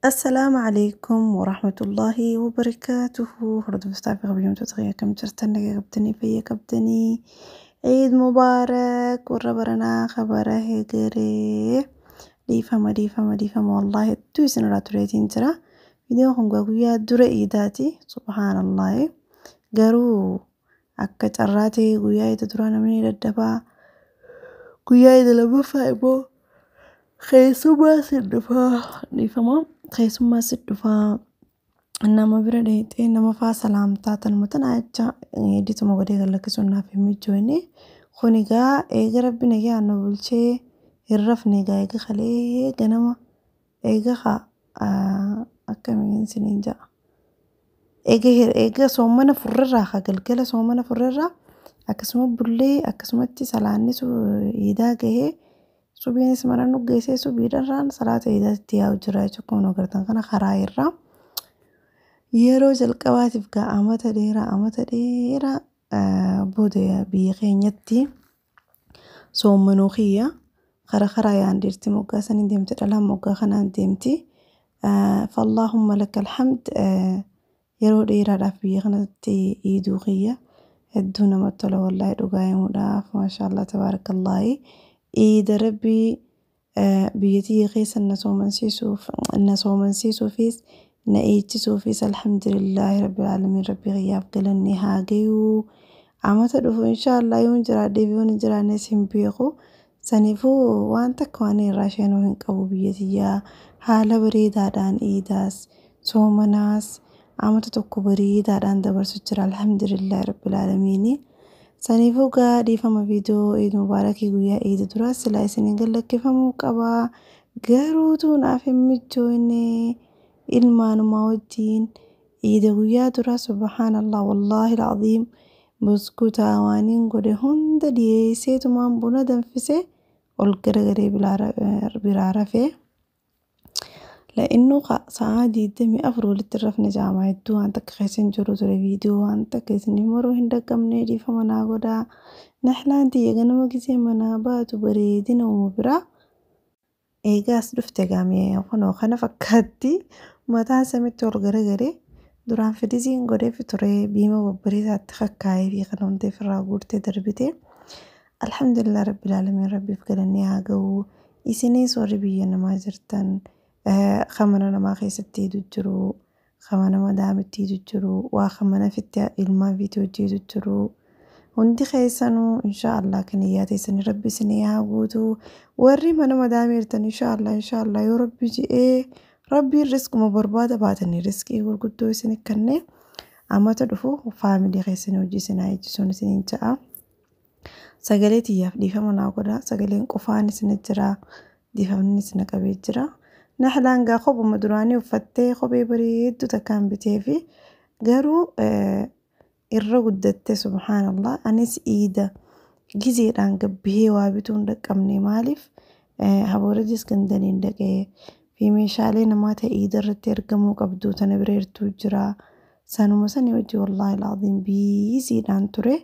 Assalaamu calaykum waraxmatullaahi wabarakaatuhu. Hordoftoota fi kabajamtoota kiyya, akkam jirtan? Nagaa qabdanii? Fayyaa qabdanii? Ciid mubaarak warra baranaa kabara hegeree. Dhiifama, dhiifama, dhiifama, wallaahi hedduu isin irraa tureetiin jira. Viidiyoon kun guyyaa dura iidaati, subhaanallaahi. Garuu akka carraa ta'e guyyaa iida duraa namni daddafaa, guyyaa iida lammaffaa immoo keessummaa si dhufaa, dhiifama, keessummaa si dhufaa, nama bira dheeyxee nama faa salaamtaa tanuma tana jecha edituma godhee gad lakkisuun naaf hin mijoone. Kun egaa eega Rabbi nagaan nu bulchee hin rafne egaa, eega kalee ganama eega haa akkamiin isiniin jedha. Eega soomana furrirraa haa galgala soomana furrirraa akkasuma bullee, akkasumatti salaanni iidaa gahee, subiinis mana nu geessee, subiidharraan salaata iidaatti yaa'u jira jechuudha. Kun agartan kana karaa irraa. Yeroo jalqabaatiif gaa amata dheeraa, amata dheeraa booda biyya keenyatti soommanuu kiyya karaa karaa yaa'an dhiirti moggaa saniin deemte, dhalaan moggaa kanaan deemti. Fallaahumma laka alhamd, yeroo dheeraadhaaf biyya kanatti iiduu kiyya hedduu namatti tola, wallaahi dhugaa himuudhaaf, maashaallah tabaarakallaahi. Iida Rabbii biyya tiyya keessa na soomansiisuuf, na soomansiisuufis, na eechisuufis, alhamdulillaahi rabbil aalamiin, Rabbii kiyyaaf galanni haa gayuu. Amata dhufu inshaallah yoon jiraadhe, yoon hin jiraannes hin beeku. Saniifuu waan takka waan irraa isheenuu hin qabu, biyya tiyyaa haala bareedaadhaan iidaas soomanaas amata tokko bareedaadhaan dabarsu jira, alhamdulillaahi rabbil aalamiini. Saniifuu gaa dhiifama, viidiyoo Iid mubaarakii guyyaa iida duraa silaa isiniin gad lakkifamuu qabaa. Garuutu naaf hin mijoone ilmaanumaa wajjiin iida guyyaa duraa, subhaanallah, wallaahi alcaziim, buskutaa waaniin godhe hunda dhiyeesseetumaan buna danfisee ol garagaree biraa rafee. لأنه sa'aa 24 walitti rafne jaamaa hedduu waan takka keessa hin jiru ture, viidiyoo waan takka isin maruu hin dhaqqabne, dhiifama naa godhaa. Naxlaan tiyya ganama gisee manaa baatu bareedina uumu biraa. Eegaas dhufte gaamee kunoo kana fakkaatti, mataan samitti ol garagaree duraan firiziin godheef ture, biima babbareedaatti kakkaa'ee fi kana hunda ofirraa guurtee darbite. Alhamdulillah rabbil aalamiin, Rabbiif galannee haa ga'u. Isinis warri biyya namaa jirtan, kan mana namaa keessatti iidu jiru, kan mana madaamitti iidu jiru, waa kan mana fitti ilmaan fiitii hojii iidu jiru. Hundi keessanuu inshaallah kan iyyaa teessanii Rabbi isinii haa guutu. Warri mana madaamii jirtan, inshaallah, inshaallah, yoo Rabbi ji'ee Rabbiin riskuma barbaada baatanii riskii gurguddoo isin kennee amata dhufu faamilii keessanii hojii isin haa eeggisuun isiniin ja'a. Sagalee tiyyaaf dhiifama naa godha. Sagaleen qofaan isin jira. Dhiifamni isin qabee jira. Naxlaan gaa kophuma duraanii uffattee, kophee bareedduu takkaan bitee fi garuu irra guddatte, subhaanallah. Anis iida gizeedhaan gabbihee waa bituu hin dhaqqabne, maaliif haboorajis gandaniin dhaqee fi meeshaalee namaa ta'e iida irratti argamuu qabdu tana bira jirtu jira. Sanuma sanii hojii, wallaahi alcaziim, biisiidhaan ture.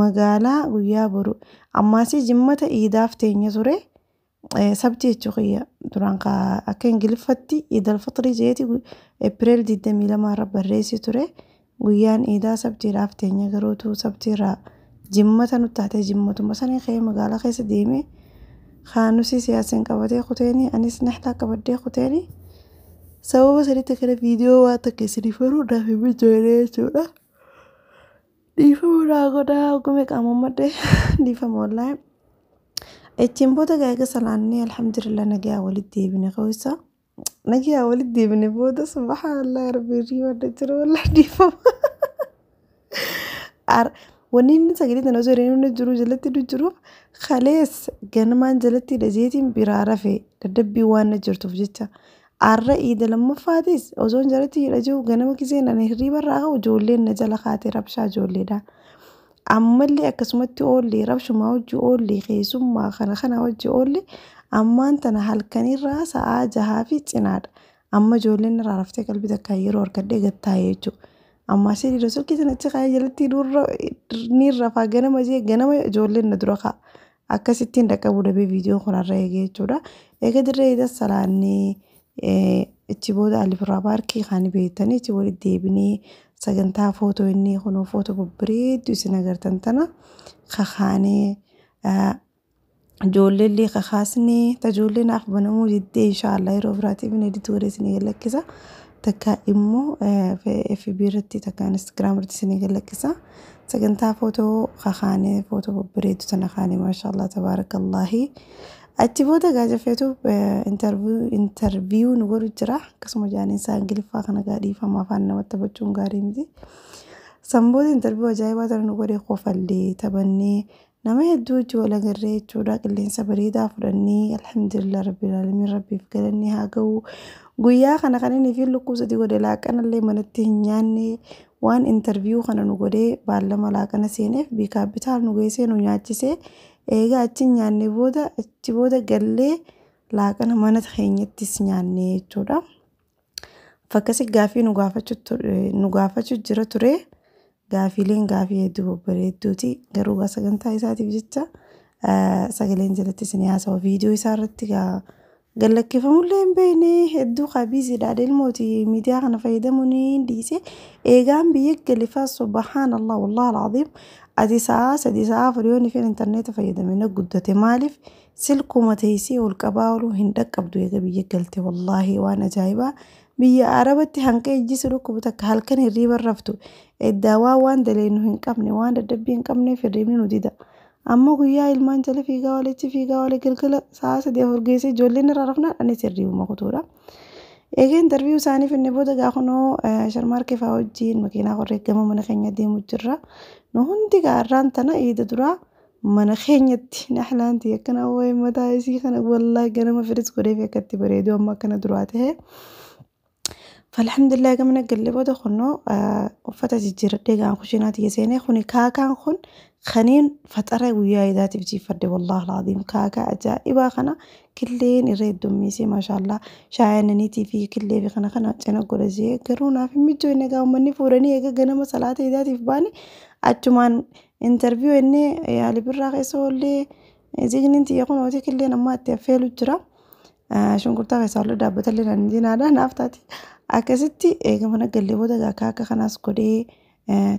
Magaalaa guyyaa boru ammaasii jimmata iidaaf teenya ture. Sabti jechuu kiyya, duraan akka Ingiliffatti Iidal Fixrii jeeti April 22 irra barreessi ture. Guyyaan iidaa sabtiidhaaf teenya, garuutu sabtiirraa jimmata nu taate, jimmatuma sanii ka'ee magaalaa keessa deemee kaanusii siyaasaan qabatee kuteeni, anis naxlaa qabadhee kuteeni. Sababa sanitti kana viidiyoo waan takka isiniif baruu naaf hin mijoone jechuudha. Dhiifama naa godhaa, gumee qaama madde, dhiifama wallaahi. Achiin booda egaa salaannee, alhamdulillah, nagaa walitti deebine keessa. Nagaa walitti deebine booda, subhaanallah, Rabbi riiwadha jira, wallaahi dhiifama. Wanni inni sagalee tana osoo inni jiru jalatti jiruuf, kalees ganamaan jalatti dhajeetiin biraa rafe daddabbii waan na jirtuuf jecha. Arra iida lammaffaatis osoo jalatti hidha jiru ganama giseen ani hirriiba irraa ka'u ijoolleen na jala kaatee rabshaa ijoolleedha. Ammallee akkasumatti oollee rabshumaa hojii oollee, keessummaa kana kana hojii oollee, ammaan tana halkanirraa sa'aa 6 fi cinaadha. Amma ijoolleen irraa raftee qalbii takka yeroo argadhee gad taa'ee jechuudha. Amma asii dhiirri silkii sanatti kaa'ee jalatti ni rafaa, ganama jee ganama ijoolleen na dura ka'a. Akkasittiin dhaqqabuu dhabee viidiyoon kun har'a eegee jechuudha. Eega dirree iida salaannee Achi booda Ali Birraa paarkii kan beektanii achi walitti deebinee sagantaa footoo inni kunoo footoo babbareedduu isin agartan tana kakaanee ijoollee illee kakaasnee tajoollee naaf banamuu diddee inshaallah yeroo biraatiif inni edit godhee isinii gad takka immoo FB irratti takka Instagram irratti isinii gad lakkisa. Sagantaa footoo kakaanee footoo babbareedduu tana kaanee maashaallah tabaarakallaahi. Achi booda gaazexeetu interview nu godhu jira. Akkasuma jaaniinsaa Ingiliffaa kana gaadhiifama afaan namatti taphachuun gaarii miti. San booda interview ajaa'ibaa tana nu godhe kofallee taphannee nama hedduu wajji wal agarree jechuudha. Qilleensa bareedaa fudhannee alhamdulillah rabbil aalamiin rabbiif galannee haa ga'u. Guyyaa kana kan inni fi lukkuu sadii godhe laaqanallee manatti hin nyaanne waan interview kana nu godhee baallama laaqana seeneef biikaapitaal nu geessee nu nyaachisee eegaa achi nyaanne booda achi booda gallee laaqana mana keenyattis nyaanne jechuudha. Fakkasi gaafii nu gaafachuu jira ture. Gaafiileen gaafii hedduu babbareedduuti. Garuu sagantaa isaatiif jecha sagaleen jalatti isin haasawa viidiyoo isaa irratti gallakkifamullee hin beekne hedduu qabiisiidha. Ilmooti miidiyaa kana fayyadamuun hin dhiise. Eegaan biyya galifaa subhaanallah wallahi alcaziim. Ati sa'a 3 sa'a 4 yoo nifin intarneeta fayyadame na guddate maaliif silkuma teessee ol qabaa ooluu hin dhaqqabdu eega biyya galte wallaahi waan ajaa'ibaa. Biyya Arabatti hanqa ijji dhukkubu takka halkan hirriiba raftu eddaawaa waan daleenyu hin qabne waan dadhabbii hin qabneef hirriibni nu dida. Amma guyyaa ilmaan jala fiigaa walitti fiigaa wali galgala sa'a 3 4 geessee ijoolleen irraa rafnaan anis hirriibuma kutuudha. Egaa interview isaanii finne booda gaafanoo sharmaarkee fa'aa wajjin makiinaa qorree gama mana keenya deemu jirra. Nu hundi gaarraan tana iida duraa mana keenyatti nahlaanti akkana waa'ee mataa isii kana wallaahi ganama firis godhee fi akkatti bareedu amma akkana duraa ta'e. Falhamdulillah gamana galle booda kunoo uffata jijjiiradhee gaan kushiinaatti seenee kuni kaakaan kun kaniin faxara guyyaa iidaatiif jiifadhe wallahi alcaziim kaakaa ajaa'ibaa kana killeen irra heddummeessee maashaallah shaayannaniitii fi killee fi kana kana cina godhasee garuu naaf hin mijoofne egaa uummanni fuudhanii egaa ganama salaata iidaatiif baane achumaan interview inni yaali birraa keessa oollee zigniin xiyya kunooti killeen ammaa itti affeelu jira. Shunkurtaa keessaa oollee dhaabbatallee naan jinaadha naaf taati. Akkasitti eega mana gallee booda akka kanaas godhee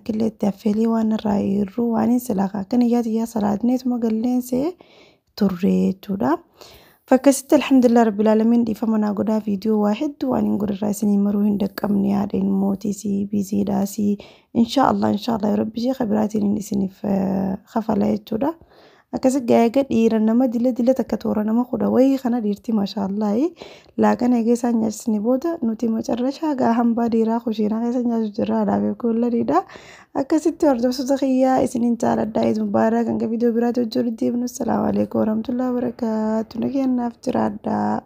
killee itti affeelee waan irraa hir'uu waan hin silaa akka niyyaa xiyyaa salaatneetuma galleen see turre jechuudha. Fakkasitti alhamdulillah rabbil aalamiin dhiifama naa godhaa viidiyoo waa hedduu waan hin godhirraa isinii maruu hin dhaqqabne yaadeen mootiisii biiziidhaasii inshaallah inshaallah rabbi ishee kabiraatiin isiniif kafala jechuudha. Akkasi egaa dhiira nama dila dila takka toora nama kudha wayii kana dhiirti maashaallahi laaqana egaa isaan nyaachisni booda nuti macarrashaa gaa hambaa dhiiraa kushiinaa keessa nyaachuu jirra haadhaaf kuullaniidha. Akkasitti hordoftoota kiyyaa isiniin jaaladha. Eid mubaarak hanga viidiyoo biraatti hojii walitti deebinu. Assalaamu alaikum warahmatullahi wabarakaatu. Nageenyaaf jiraadhaa.